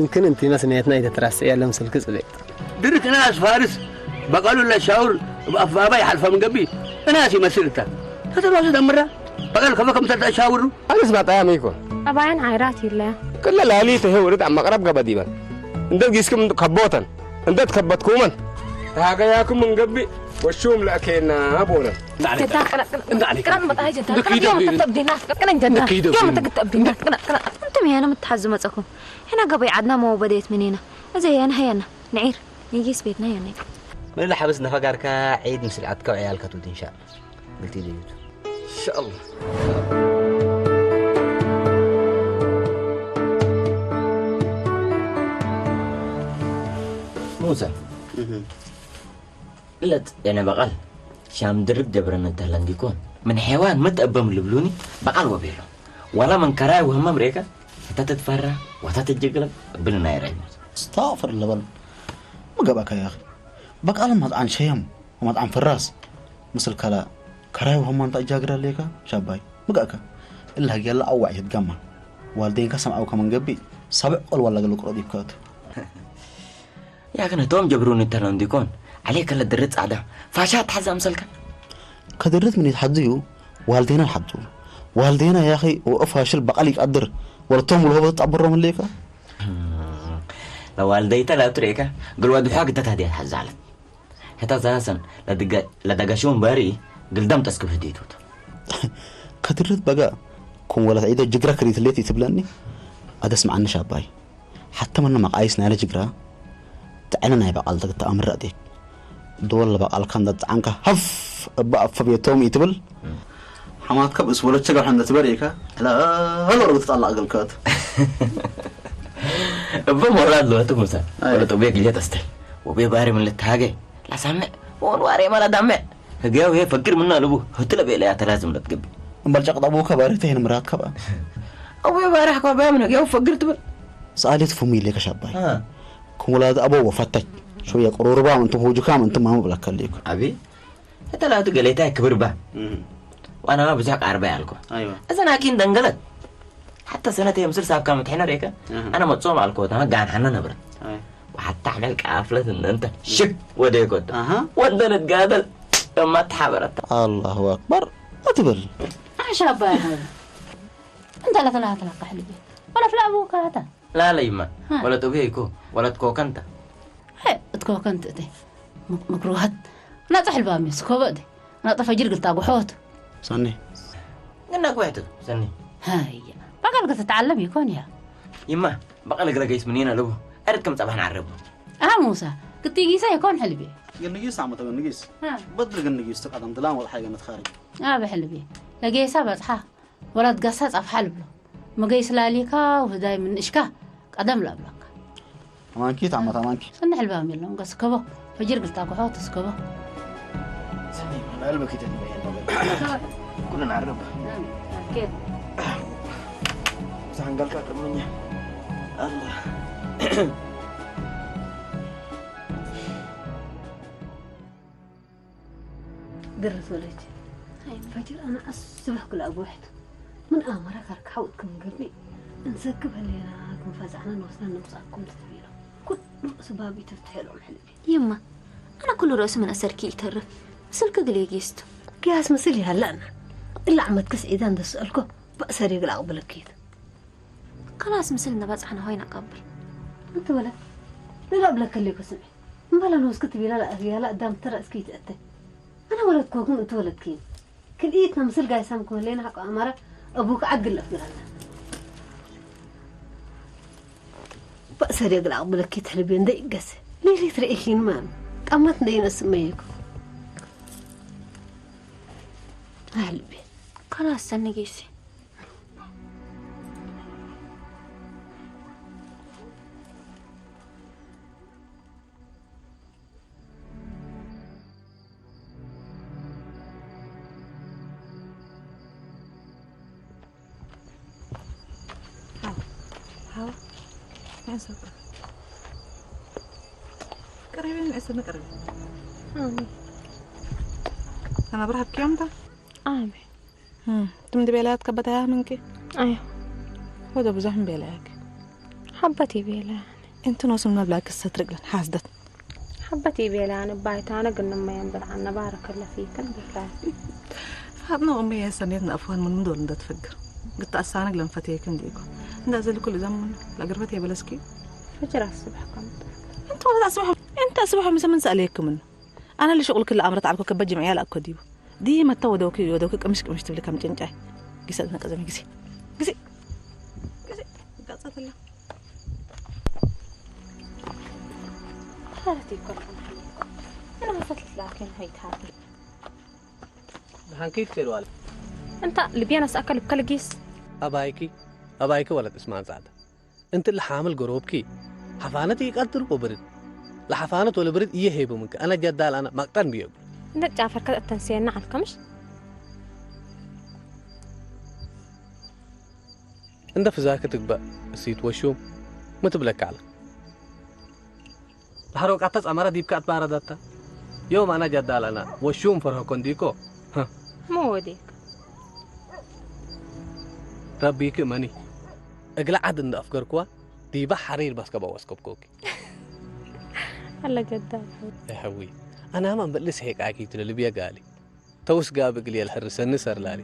يمكن انت مسنيتنا اذا تراسي يا لم سلك صديق. درك ناس فارس بقالوا للشاور بافبابا يحلفا من قبي. ناس يمثل انت تتباسو دمرة بقال كفا كم تتا شاور. أنا سمعت يا ميكو. أباين عيرات يلا. كل لا لي تهو رد عم مقرب قبديبا. انت قيسكم كبوتن. انت تكبتكومن. هاكا ياكم من قبي. وشوم لأكينا أبونا. እንዳ ዓሌት። ቅረብ፣ ቅረብ፣ ቅረብ። እንዳ ዓሌት። ቅረብ፣ መጣ፣ ሂጂ፣ እንዳ እንዳ ክይዶ፣ ክረብ፣ ክይዶ። የምትጠብዲና፣ ቅረብ፣ ቅረብ፣ እንዳ እንዳ ክይዶ፣ ክይዶ። የምትጠብዲና፣ ቅረብ፣ ቅረብ። እንቱም እያ ነምትሓዙ መጸኹም። ሕና ገበይ ዓድና መወበደየት ምኒና። እዚ እያ ንሃያና፣ ንዒር፣ ንጊስ ቤትና እያ ነይ። ምልላ ሓበስ እናፈጋርካ ዒድ ምስ ልዓትካ ውዕያልካ ትውት፣ ኢንሻ። ግልቲ ደዩት። ኢንሻ ኣላህ። ሙሳ። እህ። እለት የነ በቃል ሻም ድርብ ጀብረን እንተለን ዲኮን ምን ሐይዋን መት እበም ልብሉኒ በቃል ወቤሎ ዋላ መን ከራይ ወህመም ሬካ እታ ተትፈራ ዋታ ተጀግለ ብልና ይራይ ሞት። استغفر الله بل. مقبك يا أخي. بقال ما عن شيم وما عن فراس. مثل كلا كراي وهم أنت أجاقر ليك شاباي. مقاك. إلا هاقي الله أوعي يتقمع. والدين كسم أو كمان قبي. سبع قل ولا قلق رديب كات. ያክነ ቶም ጀብሩን እንተሎ እንዲኮን ዓለይ ከለ ድርት ጻዕዳ ፋሻ ትሓዛ ምሰልካ። ከድርት ምን ይትሓዝዩ ዋልዴና ይሓዙ። ዋልዴና ያኺ ወእፋሽል በቓል ይቃድር ወለቶም ውልሆ በተጣብሮም ኣለይካ። ለዋልደይተ ላትሬካ ግልዋ ድሓ ግደታ ዲያ ትሓዛለት። ሕታ ዛሰን ለደጋሽውን ባሪ ግልዳም ጠስክብ ህዲቱት። ከድርት በጋ ኩም ወለት ዒደ ጅግራ ክሪትሌት ይትብለኒ። ኣደስ መዓንሽ ኣባይ ሓተ መነ መቃይስ ናይለ ጅግራ። ጥዕነ ናይ በቃል ተግተ ኣምረጥ። ደወል በቃልካ እንዳጣዓንካ ሃፍ እባ ኣፈብ የቶም ይትብል። ሓማትካ ብእስ ወለቸ ጋር ሓንደ ትበር ኢካ። ላ ሀሎ ርግት ጣላ ኣገልካት። እበ ሞራል ሎ ትሙሳ። ኣይ። ወለ ጥቤ ግልየ ተስተል ወቤ ባሪ ምን ልትሃገ ላሳምዕ ወን ዋሬ ማላ ዳምዕ። ህገው ይሄ ፈግር ምና ልቡ ህትለ ቤለ ያተላዝም ለትግብ። እምበል ጨቅጣ ቡከ ባሪ ተሄን ምራት ከባ። ኣወ ባራሕ ከባ ምን ህገው ፈግር ትብል። ሰኣሌት ፉም ኢሌ ከሻባይ። አ። ክሙላድ ኣቦ ወፈተች ሾየ ቅሩርባ ምንቱ ሁጁካ ምንቱ ማሙ ብለካ ሊኩ። ኣቢ እተላቱ ገሌታ ክብርባ። እህ። ዋና ብዙሕ ቃርባ ያልኮ። ኣይዋ። እዘን ኣኪን ደንገለት። ሓታ ሰነት የምስል ሳብካ ምትሕነ ሬከ። እህ። ኣነ መጾም ኣልኮ ተማ ጋን ሓና ነብረ። ኣይ። ሓታ ኣሕመል ቃፍለት እንተ ሽክ ወደ ይኮት። ኣሃ። ወንደነት ጋደል እማ ተሓበረታ። ኣላሁ ኣክበር። ኣትብል። ኣሻባ ይኸው። እንተ ለተላተላካ ሕልቢ። ወላ ፍላ ኣቡካ ኣታ። ላለ ይማ። እ። ወለት ኡብሄ ይኮ። ወለት ኮከንታ። ሀ፣ እትኮከንት እቴ። ምክ-፣ ምክሩሃት። ናጸ ሕልባም እዩ፣ ስኮበ እቴ። ናጸ ፈጅር ግልታ ጉሖት። ሰኒ። ግና ጉሕቱ፣ ሰኒ። ሃያ። በቃል ከተተዓለም ይኮን እያ። ይማ፣ በቃል እግረ ገይስ ምንና ለቡ። ዕርድ ከም ጸባሕ ንዓረቡ። ኣሃ፣ ሙሳ፣ ክትይ ጊሳ ይኮን ሕልቢ። ግን ንጊስ ዓመተ ግን ንጊስ። እ። በድር ግን ንጊስ ተቃደም ድላን ወጥ ሓይገ መትኻሪ። ኣበ ሕልቢ። ለጌሳ በጽሓ። ወላት ጋሳ ጻፍሓ ልብሎ። መገይ ስላሊካ ውህዳይ ምንእሽካ ቀደም ላብላካ። ኣማንኪ ታማ ታማንኪ። ሰኒ ሕልባም የሎም፣ ገስከቦ። ፈጅር ግልታ ኩሖ ተስከቦ። ሰኒ፣ ኣልበኪ ተድበ የለ። ኩሉ ንዓረብ። ኣኬድ። ብዛሓን ጋልካ ቅድመኛ። ኣላ። ድርት ወለች። ኣይ፣ ፈጅር ኣነ ኣስበህ ክላ ኣጉሕት። ምን ኣመረ ካርካ ሓውት ክምገብኒ። እንሰክብ ህሌና ክንፈዛዕና ንወስና ንምጻኩም ትትቢሎ። ኩሉ ርእሲ ባቢ ትፍትሕ የሎም ሕልቢ። የማ፣ ኣነ ኩሉ ርእሲ ምን ኣሰርኪ ይተርፍ። ስልክ ግሌ ጌስቱ። ግያስ ምስል ያላና። እላ ዓመት ክስ ዒዳ እንደስአልኮ፣ በእሰር የግል ኣቕብለኪት። ከላስ ምስል ነበጻሕና ሆይና ቀብል። እንተ ወለ፣ ለላ ብለከ ሌኮ ስምዒ። እምበለ ንውስኪ ትቢላ ለኣትያላ ኣዳም ተራ እስኪ ይትእተ። ኣነ ወለድኮኩም እንተ ወለድኪን። ክልኢትና ምስል ጋይሳም ክመለይና ሓቆ ኣማራ፣ ኣቡክ ዓድ ግለፍ ግራና። በእሰር የግል ኣቕብለኪ ትሕልቤ እንደ ይገሰ። ሌሊት ርኤኪን ማን። ቃመት እንደ ይነስ መይኩ። ኣህልቤ። ከላስ ሰኒ ጌሲ። ሃው፣ ሃው። ንዕሰብ ቅረቢ። ቅረቢ፣ ንዕሰብ ቅረቢ። ኣሜን። ኣነ ብርሃብ ኪዮምታ? ኣሜን። እም፣ ትም ድቤላያት ከበታያ ምንኪ? ኣዮ። ወደ ብዙሕ ምቤላያክ። ሓበት ይቤላ። انت نوصل مبلغ كسة رجلن حاسدت. ሓበት ይቤላ ንባይታ ነግንመየን ብልዓነ ባረከለ ፊክን ብላ። فاطمة أمي يا سنيت نأفوان من مدول ندت فجر. قلت أسانق لن فتيكن ديكو. عند أزل كل زمن لقربتي بلسكي. فجر الصبح كنت. انت ولا أصبح، انت أصبح مسمن سأليك منه. أنا اللي شغل كل أمر تعرفه كبجي معي لا أكو ديو. دي ما تو دوكي ودوكي قمش قمش تبلي كم جنجاي. قصة نقزم قصي. قصي. قصي. قصة الله. حالتي كل أنا ما فتت لكن هيك هاكي. ብሓንከይት ከይድዋል እንታ ልብያ ነስኣካ ልብካ ልጊስ ኣባይኪ ኣባይኪ ወለት እስማን ጻዕዳ እንት ለሓምል ገሮብኪ ሓፋነት ይቀድር ወብርድ ለሓፋነት ወለ ብርድ እየ ሄቡ ምንከ ኣነ ጀዳል ኣነ ማቅጠን ብየጉ እንደ ጫፈር ከተተንሰየና ዓልከምሽ እንደ ፍዛክ ትግባእ እሲት ወሹም ምትብለካ ኣለ ድሓር ወቃታ ጸመራ ዲብካ ኣትባረደታ ዮም ኣና ጀዳል ኣና ወሹም ፈርሆ ኮንዲኮ መወዴክ ረቢክ እመኒ እግለ ዓድ እንደ ኣፍገርክዋ ዲባ ሓሪር ባስከባ ወስከብኮኪ ኣለ ጀዳል ሕዊ ኣናማ መልስ ሄቃኪ ትለ ልብየ ጋሊ ተውስ ጋብ እግልየ ልሕርሰኒ ሰርላሊ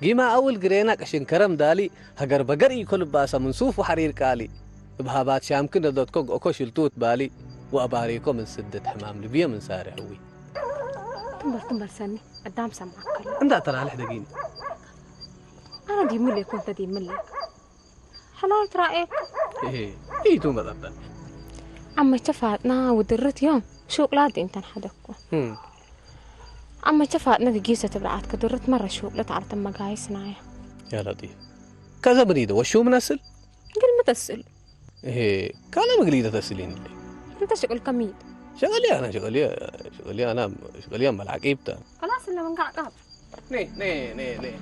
ጊማ ኣውል ግሬና ቅሽን ከረም ዳሊ ሃገር በገር ኢኮ ልባሳ ምን ሱፍ ወሓሪር ቃሊ እብ ሃባት ሻምኪ ነደትኮ ገእኮ ሽልቱት ባሊ ወኣባሪኮ ምን ስደት ሕማም ልብየ ምን ሳሪ ሕዊ ትንበር ትንበር ሰኒ ኣዳም ሰማዕከሉ እንዳ ተላልሕ ደጊኒ ኣነ ዲምለ ይኮንተ ዲምለ ሕላይት ራኤ ኢቱ መጠበል ዓመቸ ፋጥና ውድርት እዮም ሹቅላት እንተን ሓደኩ ዓመቸ ፋጥነ ግጊሰ ትብልዓት ክድርት መረ ሹቅለት ዓርተ መጋይስናያ يا لطيف كذا بريدة وشو من أصل ግልምት ኣስእሉ إيه كان مقليدة تسلين لي እንተ ሽቅል ከሚድ شغلي أنا شغلي شغلي أنا شغلي أما العقيبة خلاص إلا من قعقاب ني ني ني ني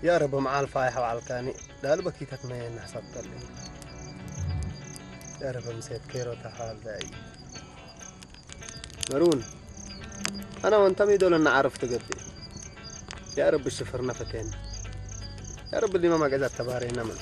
يا رب معال فايح وعلكاني دال بكيتك ما ينحسب تلي يا رب مسيت كيرو تحال داي مرون أنا وأنت ميدول أن عرفت قدي يا رب الشفر نفتين يا رب اللي ما ما قدرت تبارينا من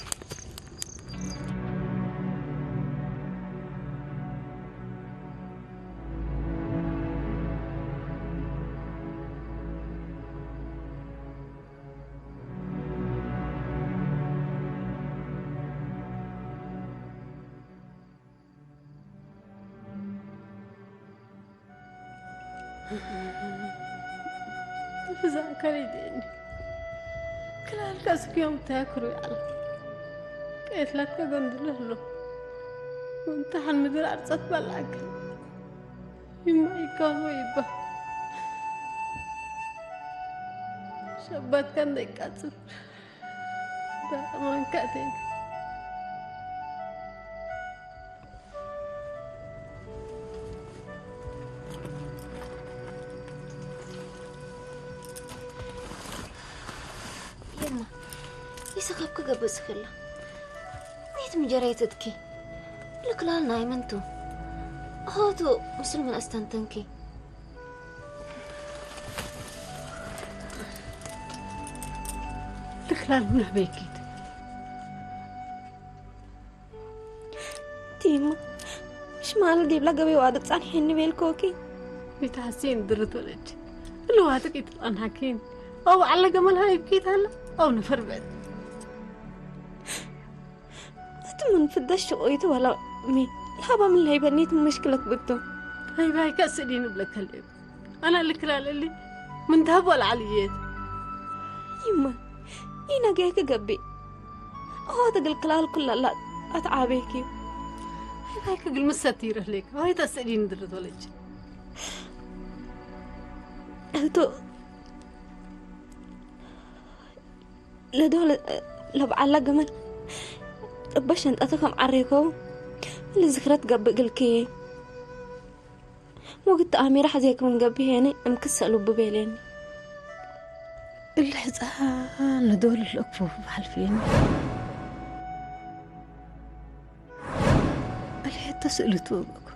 ብዛዕካ ሪድእኒ ክላልካ ስክዮም እንታይ ክሩ ያለ ቀየትላትካ ገንድሎ ኣሎ ምንታሕን ምድር ኣርጸት ባላዕካ ይማ ይካሞ ይባ ሸባትካ እንዳይቃጽል በማንካቴን የማ ኢሰ ካብ ክገብእ ዝኽእላ ኔት ምጀራይ ትጥኪ ልክላል ናይ መንቱ ሆቱ ምስል ምን ኣስተንተንኪ ልክላል ምን ኣበይኪት ቲማ ሽማል ዲብላ ገበይ ዋድቅ ጻንሒኒ ቤልኮኪ ቤት ሐሴን ድርት ወለች እልዋትቅ ይትጣን ሐኪን او على جمال هاي بكيت هلا او نفر بعد እቲ ምን ፍደሽ ሽቆይቱ ወላ ሚ ሃባ ምን ለይበኒት ምሽክለት ብቱ هاي باي كأس دين بلك هلا أنا لك لا للي من ذهب ولا عليت ይማ ኢና ገይክ ገቢ ኣዋ ተገልክላል ኩላላ ኣትዓበይኪ هاي كقل مستير لك هاي تسألين درت ولج እህቶ ለዶ ለብዓላ ገመል እባ ሸንጣቱ ከም ዓሬኮ ልዝክረት ገብእ ግልክየ ወግት ኣሚራ ሓዘይክውን ገብሄኒ እምክሰሉ ብቤሌኒ እልሕፃን ንዶል ለክፉ ባሕልፍየኒ እልሕተ ስእልቱ ወገኩ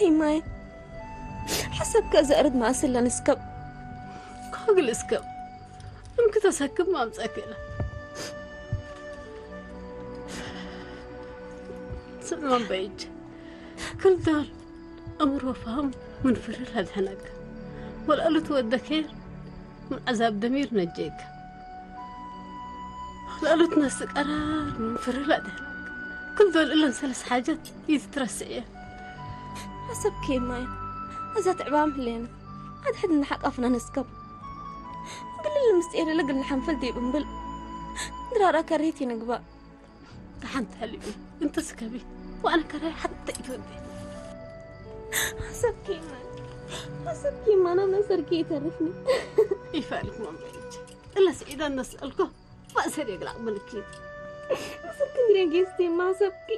ይማየ፣ ሓሳብካ ዘእርድ መኣስለን እስከብ። ኮግል እስከብ። እንክተሰክብ ማምፀክእላ። ስምዖን በይጅ። ክልተ እምሮ ፋም ምን ፍርር ኣድሕነካ። ወልኣሉት ወደከ ምን ዓዛብ ደሚር ነጀካ። ወልኣሉት ነስ ቀራር ምን ፍርር ኣድሕነካ። ክልተ ልእለን ሰለስ ሓጀት ይትትረስዕ እየ። ሓሰብኪ ማይ፣ እዛ ትዕባም ህሌና። ኣድሕድ ንሓቃፍና ንስከብ። ግልል ምስጢር ለግል ንሓንፈል ደይብንብል። ድራራ ከሪት ይንግባእ። ሓንቲ ሃሊኡ እንተ ስከቢ፣ ዋና ከራይ ሓንቲ ኣይትወደይ። ሓሰብኪ ማይ፣ ሓሰብኪ ማና መሰርኪ ይተርፍኒ። ይፋልክ መንበይች። እለ ስዒዳ እነስአልኮ፣ ማእሰር የግላቕ ምልክት። ስክንድሬ ጌስቲ ማሰብኪ።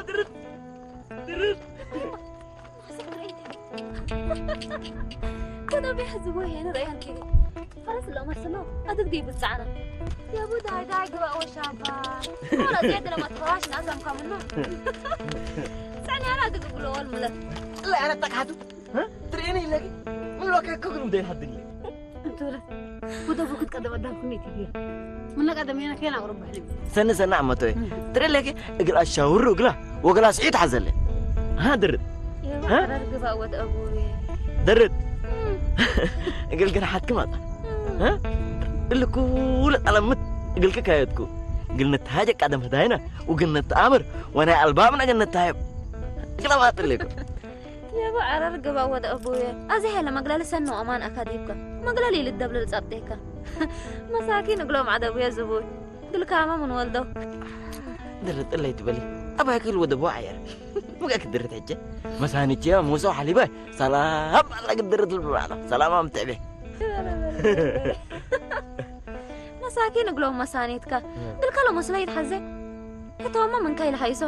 ድርት ድርት። ተነቢሕ ዝወየ ንርእያ እንኪ። ፈረስ ለመርስሎ ኣድግ ዲቡ ጻዕና። የቡ ዳይ ዳይ ግባ ወሻባ። ወላ ዜድ ለማ ተዋሽ ናዛም ካምኖ። ጻዕና ያላ ድግ ብሎ ወል ምለት። لا أنا تكحتو. ها؟ تريني لك. من لو كان كوكب مدير حد لي. أنت ولا. وده بوكت قدم قدام كني تبيه. من لك قدم هنا كان أقرب بحلم. ሰኒ ሰኒ ዓመቶይ ትርለኪ እግል ኣሻውሩ እግላ ወገላ ስዒት ሓዘለ ሃ ድርት ሃ? ኣረርግባ ወድ ኣቡየ ድርት እግል ግን ሓትኪ ማጣ ሃ? እልኩ ለጠለምት እግልክ ካየትኩ እግል ነትሃጀ ቃደም ህዳይና ውግን ነትኣምር ወናይ ኣልባብ ነገ ነትሃየብ እግላ ማጥልኩ የባ ዓረር ግባ ወደ ኣቦየ። ኣዚ ሄለ መግለሊ ሰኑ ኣማን ኣካዲብካ። መግለሊ ልደብልል ጸብጤካ። መሳኪን እግሎም ዓደቡየ ዝቡይ። ግልካማ ምን ወልዶ። ድርት እለይ ትበሊ። ኣባይ ክል ወደ ቦ ዓየር። ሙጋ ክድርት ሕጀ። መሳኒቼ ሙሶ ሓሊበ። ሰላም ኣላ ግድርት ልብባዕላ። ሰላም ኣምትዕቤ። መሳኪን እግሎም መሳኒትካ። ግልካሎ መስሎ ይትሓዘ። ሕቶማ መንካ ኢልሃይሶ።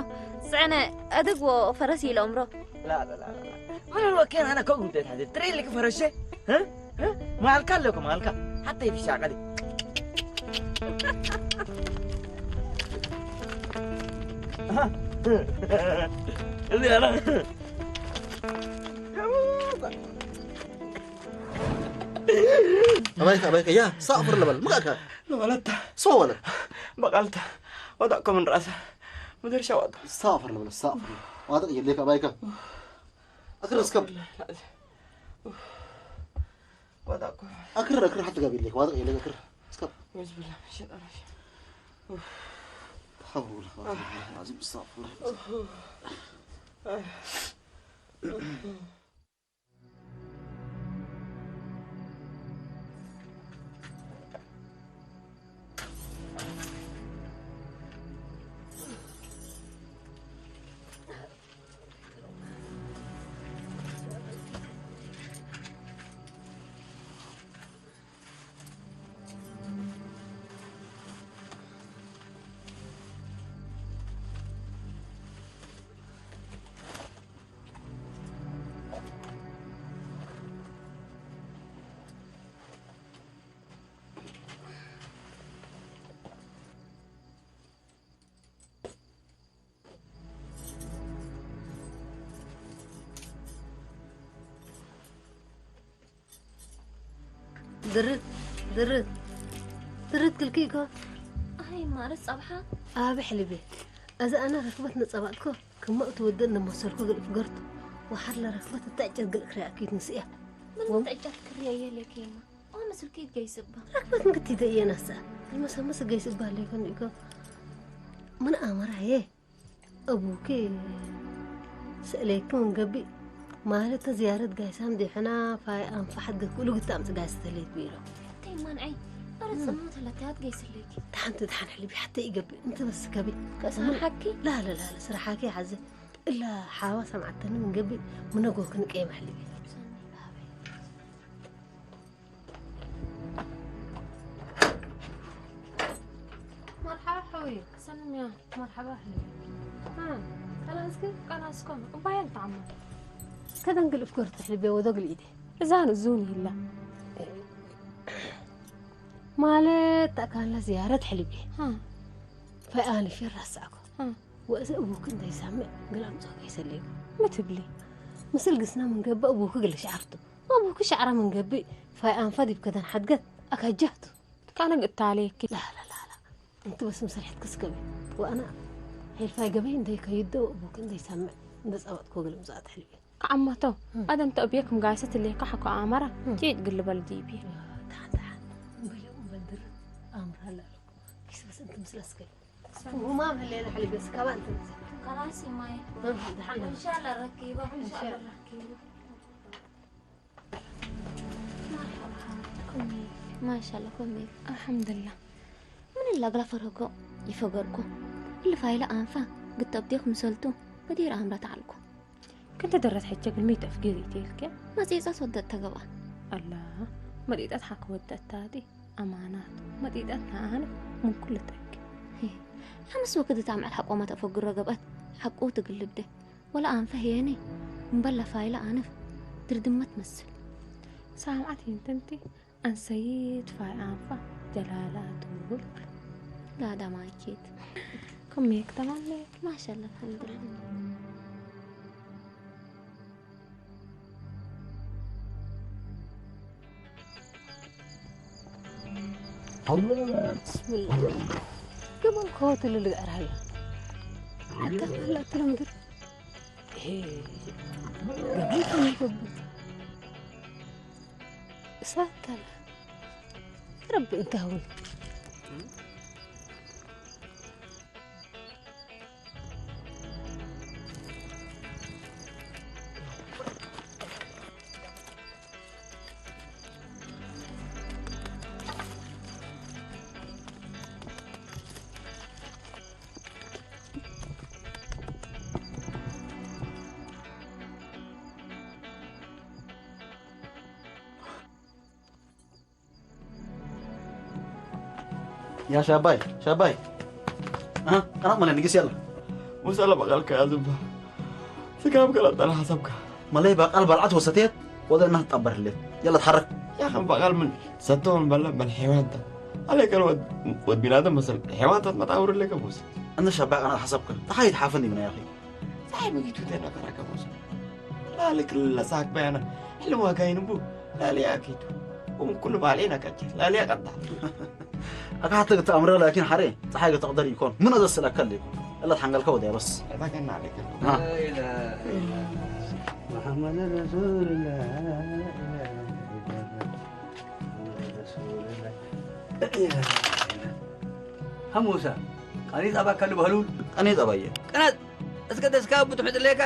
ጽዕነ ኣደግዎ ፈረስ ኢሎምሮ። لا لا لا لا. من الوكيل أنا كوكب تيت حديد تري لك فرشة. ها؟ ها؟ مالك لكم مالك. حتى يتشاقلي. ها؟ اللي أنا. أبايك أبايك يا صافر لبل مقاك. ንበለታ። ሰው በለ። በቃልታ። ወዳእኮ ምን ራእሳ። ምድር ሸዋጥ። ሳፍር ንበለ፣ ሳፍር። ዋጥቕ የለካ ባይካ። ኣክር እስከብ። ወዳእኮ። ኣክር፣ ኣክር ሓንቲ ጋብ የለካ፣ ዋጥቕ የለካ ኣክር። እስከብ። ወዝ ብላ፣ ሸጣ፣ ሸጣ። ሓውል፣ ሓውል፣ ዓዚም ሳፍር። ድርት ድርት ድርት ክልኪ እኮ። ኣይ ማረት ጸብሓ። ኣበ ሕልቤ። እዚ ኣነ ረክበት ነጸባጥኮ ክመ እትወደድ ነመሰልኮ ግልፍ ገርቱ። ወሓር ለረክበት እተዕጨት ግልፍ ሪኣኪት ንስያ። ምን ወም- ተዕጨት ክሪያ የለኪ እማ። ኦ መስልኪ ገይስባ። ረክበት ንግቲ ደየናሳ። ይመሰመስ ገይስባ ለይኮን እኮ። ምን ኣመራ የ። أبوك. ስእለይኩም እንገብእ ማለት ተዝያረድ ጋይሳም ዲሕና ፋይ ኣንፋ ሓድገ ክእሉ ግታ ኣምጽ ጋይስ ተለይት ቢሮ። እንታይ ማንዐይ? ኣረ ጽምት ለካያት ገይስለኪ። ተሓንቲ ተሓን ሕልቢ ሓተ ይገብእ እንተ በስከቢ። ከስሓኪ? ላ ላ ላ ላ፣ ስራሓኪ ሓዘ። እላ ሓዋ ሰምዓተኒ እንገብእ ምነጎ ክንቀይ መሕልቢ። መርሓባ ሓወይ። ሰላም እያ። መርሓባ ኣህለን። እ፣ ቀናስኪ? ቀናስኩም። እባያን ጣዕማ። ከደንግል እፍኮር ትሕልቤ ወደግል ኢዴ። እዛን እዙን ይላ። ማለት ተካላ ዝያረት ሕልቤ። እ። ፈይ ኣነ ፊር ራሳዕኮ። እ። ወእዘ እቡክ እንታይ ሳምዕ ግላም ጾ ከይሰለዩ። ምትብሊ። ምስል ግስና ምን ገባ እቡክ ግል ሻዕርቱ። እቡክ ሻዕራ ምን ገቢ። ፈይ ኣንፋ ዲብ ከደን ሓድገት ኣካጃቱ። ካነ ግእታሌኪ። ላ ላ ላ ላ። እንት በስ ምሰርሐት ክስከቢ። ወኣና ሄልፋይ ገበይ እንደይ ከይዶ እቡክ እንደይ ሳምዕ እንደ ጸባጥኮ ግልም ዛት ሕልቢ። ከዓማቶ። እ። ኣደም ተእብየክ ምጋይሰት ሌካ ሓኮ ኣመራ። እ። ጭጭ ግልበል ዲቢ። ታን ታን። እምበል እምበል ድር ኣምራ ላልኩ። ኪስ በስ እንት ምስለ ስከቢ። ሁማም ህሌና ሕልቢ ስከባ እንት ምስለ። خلاص يا ماي. እ፣ ደሓን። إن شاء الله ركيبة. إن شاء الله ركيبة. ማሻላ ኮሜ። ኣልሓምዱላ። ምን ላግላ ፈረጎ ይፈገርኩ። እሊ ፋይለ ኣንፋ ግተብቴኹ ምሰልቱ በዲር ኣምራ ተዓልኩ። ክንተ ደረት ሕቸ ግልሚ ተፍጊር ይቴልከ? መጺጻት ወደት ተገባ። ኣላ፣ መጢጣት ሓክ ወደት ታዲ ኣማናት። መጢጣት ንኣነ ምን ኩሉ ጠቅ። ሄ፣ ሓምስ ወክድ ታምዕል ሓቆማ ተፈግሮ ገብአት ሓቁ ትግልብደ። ወላ ኣንፈ ሄኒ እምበላ ፋይላ ኣንፍ ድርድመት መስል። ሳምዓት ይንትንቲ ኣንሰይት ፋይ ኣንፋ ጀላላ ትውል። ላዳ ማይኬት። ከመይክ ተማለክ? ማሻላ፣ ኣልሓምዱሊላህ። ብስምላህ። ግብም ከወት ልልግዕር ሃላ። ኣታ ሃላ ትለምድር። ሄ፣ ገቢት የሚገቡት እሳት አለ። ረቢ እንካውን። يا شاباي، شاباي. ها، أنا أضمن إني قصي يلا. وسأل بقالك يا زبا. سكاب قلت أنا حسبك. مالي بقال بلعت وستيت، وده إنها تطبر الليل. يلا اتحرك. يا أخي بقال من ستون بلا، بل حيوان ده. عليك الود، ود بنادم مثل حيوان ده ما تعور لك أبوس. أنا شاباي أنا حسبك. تحيد حافني من يا أخي. ሳይ ብጊቱ ተነፈረከ ቦስ። ላሊ ክልለ ሳክ በያና። ሕልም ዋጋ ይንቡ። ላሊ ኣኪቱ። ቁም ኩሉ ባሌ ነቀጭ። ላሊ ኣቀጣ። ኣካተ ተኣምረ ላኪን ሓሬ። ፀሓይ ተቕደር ይኮን። ምን ኣዘስለካ ይኮን። እላ ተሓንገልካ ወዲያ በስ። እታ ከና ኣለከ። ها. لا إله إلا الله. محمد رسول الله. لا إله إلا الله. محمد رسول الله. لا إله إلا الله. ሃሙሳ፣ ቀኒት ኣባካ ልበህሉ? ቀኒት ኣባየ። ቀናት፣ እስከ ደስካ ቡት ምጥሌካ፣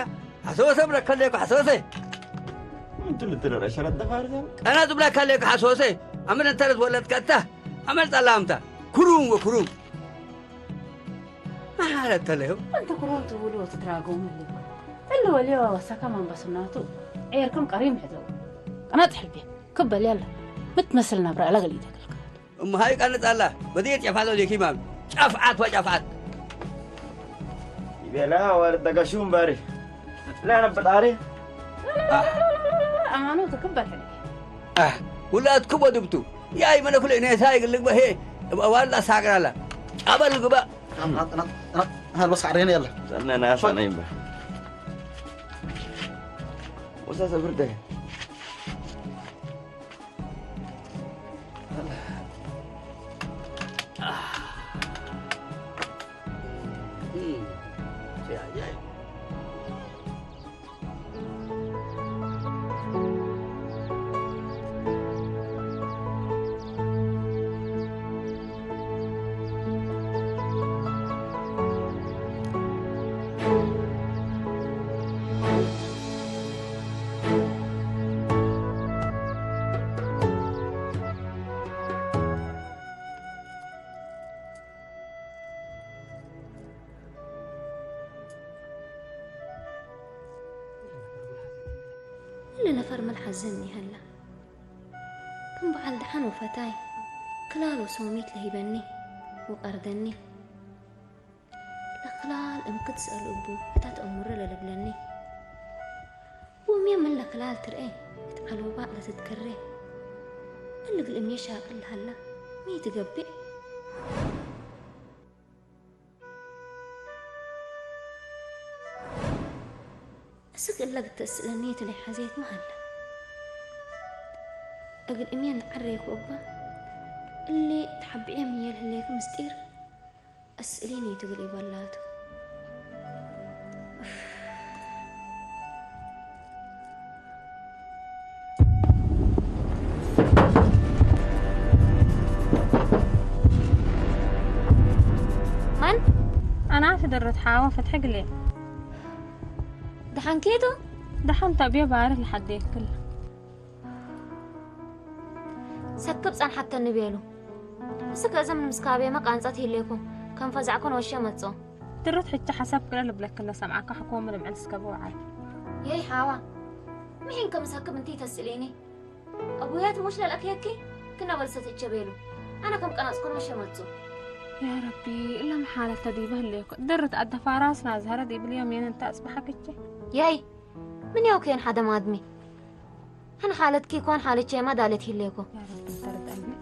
ሓሰወሰ ብለካ ኣለኩ፣ ሓሰወሰ። እንቱ ልትረረ ሸረት ደፋር ዘም። ቀናት ብለካ ኣለኩ፣ ሓሰወሰ። ኣመል እንተረት ወለድካ እታ፣ ኣመል ጣላምታ። ኩሩም ወኩሩም። መሓረት ተለዩ። أنت كروت ولو تتراقوا من اللي اللي وليو وسكا من بسناتو. عيركم قريم حدو. قناة حلبي. كبل يلا. متمثل نبرة لا قليل. እሞ ሃይ ቀንጻላ፣ በዚ ጨፋት ወዲኪ ማም፣ ጨፍዓት ወጨፍዓት። ይቤላ ወርደ ገሹም በሪ። ላ ነብጣሪ። ኣማኑ ትክበር ሕልክ። ኣህ፣ ውላድኩም ወድብቱ፣ ያይ መለኩለ ኔሳ ይግልግበ ሄ፣ ዋላ ሳቅራላ፣ ጫበል ግባ። ናት፣ ናት፣ ናት፣ ናት፣ በስ ዓሬን ያለ። ሰነ ናሳ ነይበ። ወሳ ሰብርደ። ኩሉ ነፈር መልሓዘኒ ሃላ። ከም በዓል ደሓን ወፈታይ፣ ክላል ወሶሚት ለሂበኒ፣ ወቀርደኒ። ለክላል እምክት ስእል እቡ፣ እታ ተእምሮ ለልብለኒ። ውምየ ምን ለክላል ትርኤ፣ እት ዓሎባ ለትትከሬ። እልግል እምየ ሻቅል ሃላ፣ ሚ ትገብእ? እስክ እለ ግተስእለኒ ትለይ ሓዘየት መሃላ። እግል እምየን ዓረይኩ እባ፣ እሊ ተሓብዕየ ምየል ህሌክ ምስጢር፣ እስእሊኒ ትብል ይበላቱ። ማን? ኣና ትደረት ሓዋ ፈትሐ ግሌ። ደሓን ኬቶ? ደሓን ታብዮ ባርህ ለሓደ ይክል። ሰክብ ጸንሓተኒ ቤሉ። እስከ እዘም ንምስካቤመ ቃንጸት ሂሌኩም ከም ፈዛዕኩን ወሸ መጾ። ድርት ሕጂ ሓሳብ ክለ ልብለክን ለሰምዓካ ሕኮም ልምዕል እስከ ብውዓል። የይ ሓዋ፣ ምሒን ከም ሰክብ እንት ተስእሌኒ። ኣቡያት ሞሽ ለልኣክየኪ ክና በልሰት እቸ ቤሉ። ኣነ ከም ቀናጽኩን ወሸ መጹ። ያ ረቢ፣ እለ መሓለት ተዲበ ህሌኩ። ድርት ኣደፋራስና ዝሃረ ዲብል ዮም የን እንተ ኣጽብሓክቼ። የይ፣ ምን ያው ኬን ሓደ ማድሚ። هن حالتكي كون حالتشي ما دالت هليكو. يا رب ترد أمي.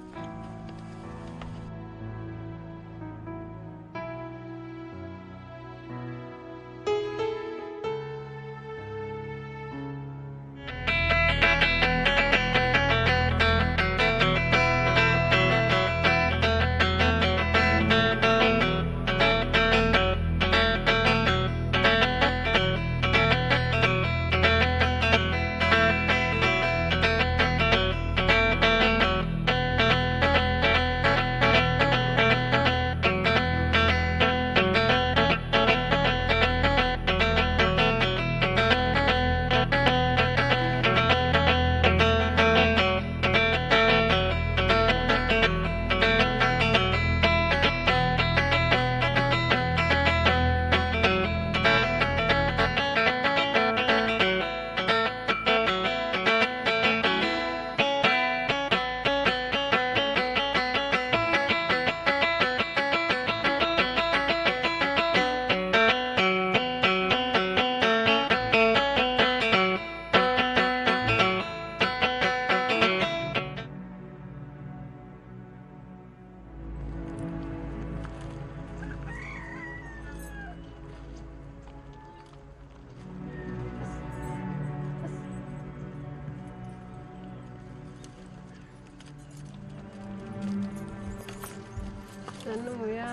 ሰኑ ያ።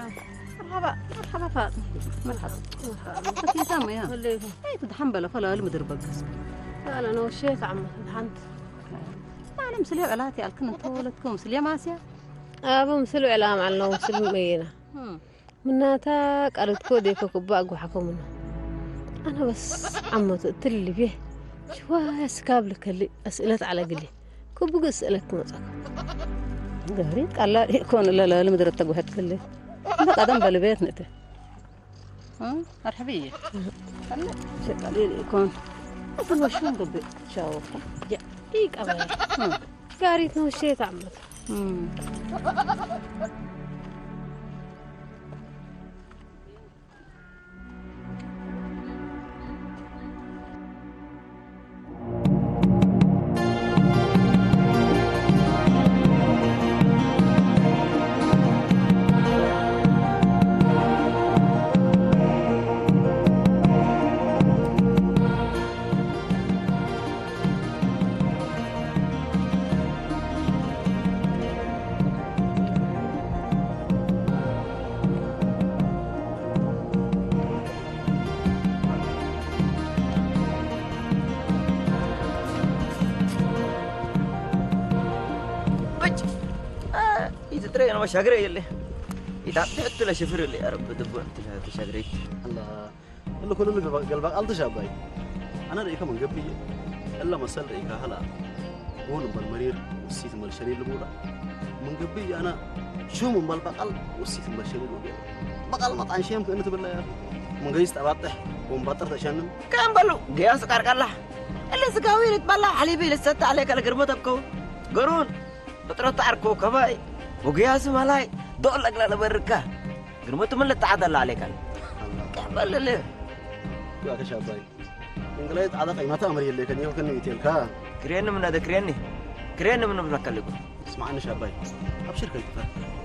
መርሓባ፣ መርሓባ ፋጥን። መርሓባ። መርሓባ። ፈቲታ ሞያ። ወለይኩም። ኣይ፣ ትድሓን በለ፣ ፈላሊ ምድር በገስ። ያለ ነው፣ እሺ፣ ታዕመ፣ ድሓንት። ኣለም ስለ ዕላት ያልክን እንተወለድኩም ስለ ማስያ። ኣብ ምስሉ ዕላም ኣለዉ፣ ምስሉ መይና። እም። ምናታ ቃልትኮ ደይኮ ክባ ኣጓሓኮምና። ኣነ በስ ዓመቱ እትልቤ ሽዋ ስካብ ልከሊ ኣስእለት ዓለ ግሊ ክቡግ ስእለት መጻኩ። ገሪ ቀላል ይኮን ለለ ምድረ ተጓሐት ክሊ። እንደ ቀደም በልቤት ነተ። እ? መርሐብየ። ቀለ ሸቀሊ ይኮን። እትል ወሽን ገብእ ሻወካ። ያ፣ ይቀበል። እ። ጋሪት ነው ሸት ዓመቱ። እም። በጭ! አ፣ ኢትጥረይ ነው መሻገር የለ። ኢታ ትሕት ለሽፍር የለ። ያ ረብ፣ ድቦ እንት ተሻግረይ። ኣላ፣ እለ ኩሉ ገልባ ቃል ተሻባይ። ኣነ ርእይከ መንገብ እየ። እለ መሰል ርእይከ ሀላ። ጎን እምበል መሪር፣ ውሲት እምበል ሸሊል ልሙዳ። መንገብ እየ ኣነ ሹም እምበል በቃል፣ ውሲት እምበል ሸሊል ወገ። በቃል መጣን ሸም ክእንት ብለያ። መንገይስ ጠባጥሕ፣ ወንባጥር ተሸንም። ከም በሉ፣ ገያስ ቃርቃላ። اللي سقاوي لتبلع حليبي للستة عليك القرمطة بكو. قرون، بطرة تعركو كباي، وقياس ملاي، دول لك لا بركة. قرمطة من اللي تعدل عليك. كبل اللي. يا كشاباي. እንግላይ ጻዕዳ ቀይማታ ኣመር የለ ከን ይኸን ይቴልካ። ክሬን ምን ኣደ ክሬን። ክሬን ምን ብለካ ኣለኩ። ስማዕኒ ሻባይ። ኣብሽር ከይትፍራ።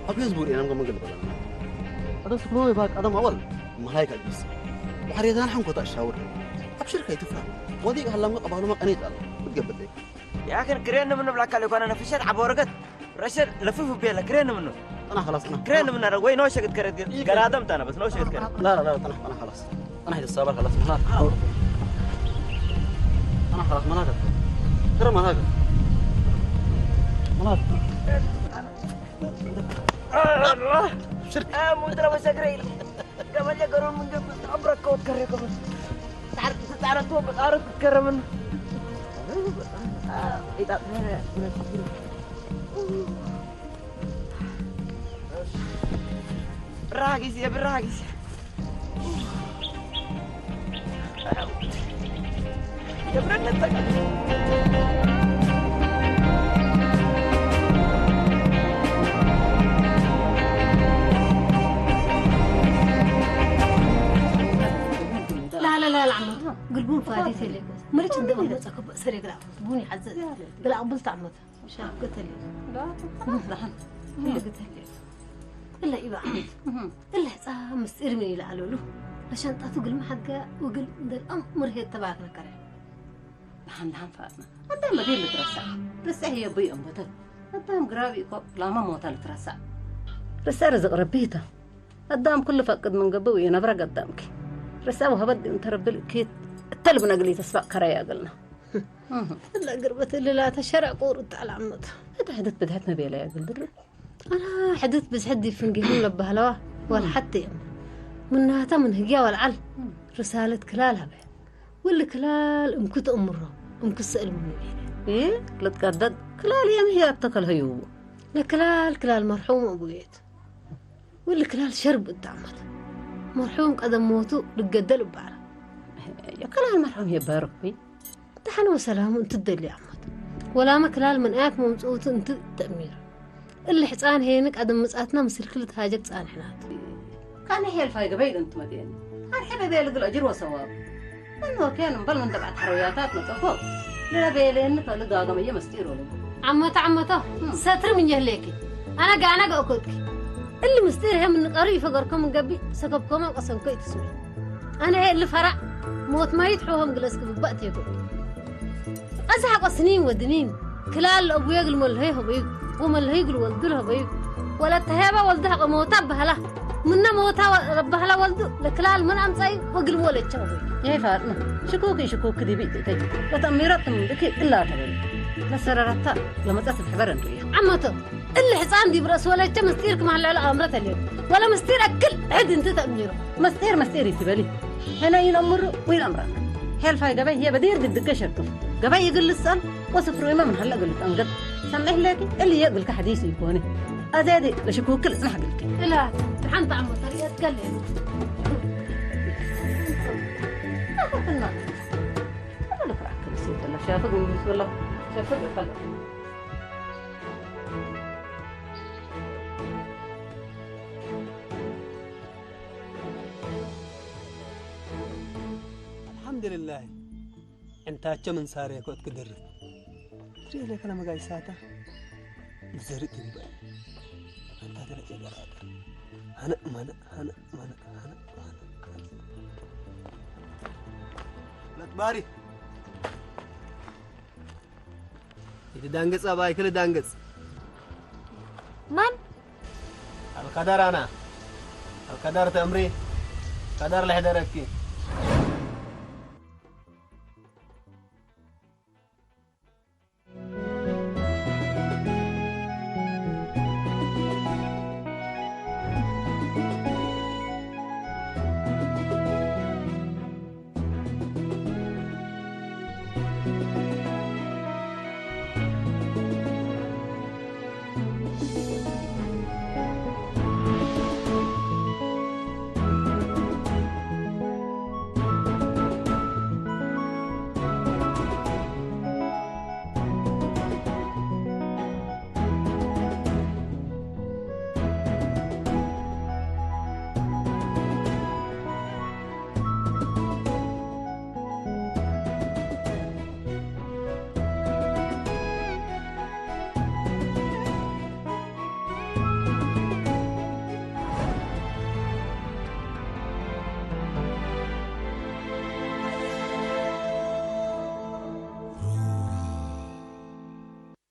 ኣብ ህዝቡ ርኢና ንጎ መገል በላና። ኣደ ስክሮ ይባ ቀደም ኣወል። መሃይ ከልቢስ። ባሕሪ ዛን ሓንኮታ ሻውር። ኣብሽር ከይትፍራ። ወዲቅ ሃላም ቀባሉ ማቀኔት ኣለ። ክትገብር። ያከን ክሬን ምን ብለካ ኣለኩ ኣነ ነፍሸት ዓቦ ወረቀት። ረሸድ ለፍፍ ቤለ ክሬን ምን። ጠና خلاص ጠና። ክሬን ምን ኣረ ወይ ነው ሸግት ከረት ገራደም ታና በስ ነው ሸግት ከረት። لا لا لا ጠና ጠና خلاص. ጠና ሂድ ሳባር خلاص مهناك. ጠና خلاص مهناك. ترى مهناك. مهناك. ሽርክ. ሙድረ በሰግረ ኢሉ ገመል የገሩን ምን ገብ አብረከው ከረከው። تعرف تعرف تعرف كرمن. إذا ብራጊዜ ብራጊዜ የብረነጠቀ لا لا لا لا عمو قلبون فادي تلك مريت ندم مصك سري قلع بوني حزت قلع قبلت عمو شاف قتل لا تفرح. اللي قتل إلا إبا عمو إلا حصا مستئر من إلى علولو عشان تاتو قل محقا وقل ندر أمر هي تبعك نكره. دحان دحان فاطمة قدام بديل بترسع. رسع هي بي أمبتل قدام قرابي كو لا ما موتا لترسع. رسع رزق ربيتا قدام كل فقد من قبو ينبرا قدامك. رسع وهبد انت رب الكيت التلب نقلي تسبق كريا قلنا. እላ ግርበት እልላ ተሸረቁ ሩታ ላዕመት። እታ ሕደት ብድሐት መቤላ እያ ግልድር። ኣና ሕደት ብዝሐት ዲፍን ጊህም ለባህለዋ ዋል ሓቲ እዮም። ምናታ ምን ህግያ ዋልዓል ርሳለት ክላል ሃበ። ወሊ ክላል እምኩ ተእምሮ እምኩ ሰእል ምኑ ቤለ። إيه لتقدد ክላል እዮም ህያብ ተከልሀዩ። ለክላል ክላል መርሑም ኣቡየት። ወሊ ክላል ሸርብ እጣመት። መርሑም ቀደም ሞቱ ልገደል እባራ። ክላል መርሑም የባረኩ። ደሓን ወሰላሙ እንትደሊ ኣሞት። ወላመ ክላል መንኣያት መምጽኡቱ እንት ተእሚር። እሊ ሕጻን ሄንቅ ኣደምጻትና ምስል ክልት ሃጀግ ጻንሕናት። ካነ ሄልፋይ ገበይ ድንት መጤን። ኣርሐበ ቤል ግል ኣጅር ወሰዋብ። እኖ ኬን እምበል ምን ተባዕት ሐረውያታት መጸፎ። ለበየሌን ከልጋገመየ መስጢር ወለ። ዓመቶ ዓመቶ እም። ሰትሪ ምን የህሌኪ። ኣነ ጋና ገእኮትኪ። እሊ ምስጢር ሄም ንቀሩ ይፈገርኮም እንገቢ ሰከብኮም ኣብ ቀሰንኮ ይትስሚ። ኣነ ሄ እሊ ፈራዕ ሞት ማይት ሖሆም ግለስ ክብባእ ቴጎ። ኣዚ ሓቆ ስኒን ወድኒን ክላል ለእቡየ ግል መልሀይ ሀበዩ ወመልሀይ ግል ወልዱ ለሀበዩ። ወለተሄበ ወልዱ ሓቆ ሞታ በህላ ምነ ሞታ ወ-፣ በህላ ወልዱ ለክላል ምን ኣምጻዩ ወግል ወለቸ ሀበዩ። يا فاطمة شكوكي شكوك دي بيتي لتأميرات من بكي إلا تبين. ለሰረረታ ለመጻት ትሕበር እንድያ። ዓመቶ እሊ ሕጻን ዲብ ረእስ ወለቸ ምስጢር ክማህላሉ ኣምረት ኣልዮ። ወለ ምስጢር ኣክል ዕድ እንት ተእሚሮ። መስጢር መስጢር ይትበሊ። ሕነ ይነምሩ ወይነምረና። ሄልፋይ ገበይ ህየ በዲር ግድገ ሸክፍ። ገበይ ይግል ልሳን ወስፍሩ ይመ ምን ሀለ ግል ጠንገት። ሰምሕ ለኪ እሊ የግልከ ሐዲስ ይኮነ። ኣዘያዲ ለሽኩክል ጽናሕ ግልኪ። እላ ሓንቲ ዓመት ሪእት ከለ። ኣፈትና። ኣፈልና። ሻፍግ ምስ በላ ሻፍግ ይፈለጥ። الحمد لله. ዕንታቸው ምን ሳሬ ኮት ክድር ትሬለ ከለመጋይ ሳታ ምዘርጥ ይባል። አንታ ተለቀ ገራገር። ሀነ ማነ ሀነ ማነ ሀነ ማነ ለትባሪ ይትዳንገጽ ኣባይ ክል ዳንገጽ። ማን? القدر أنا. القدر تأمري. قدر لحدرك.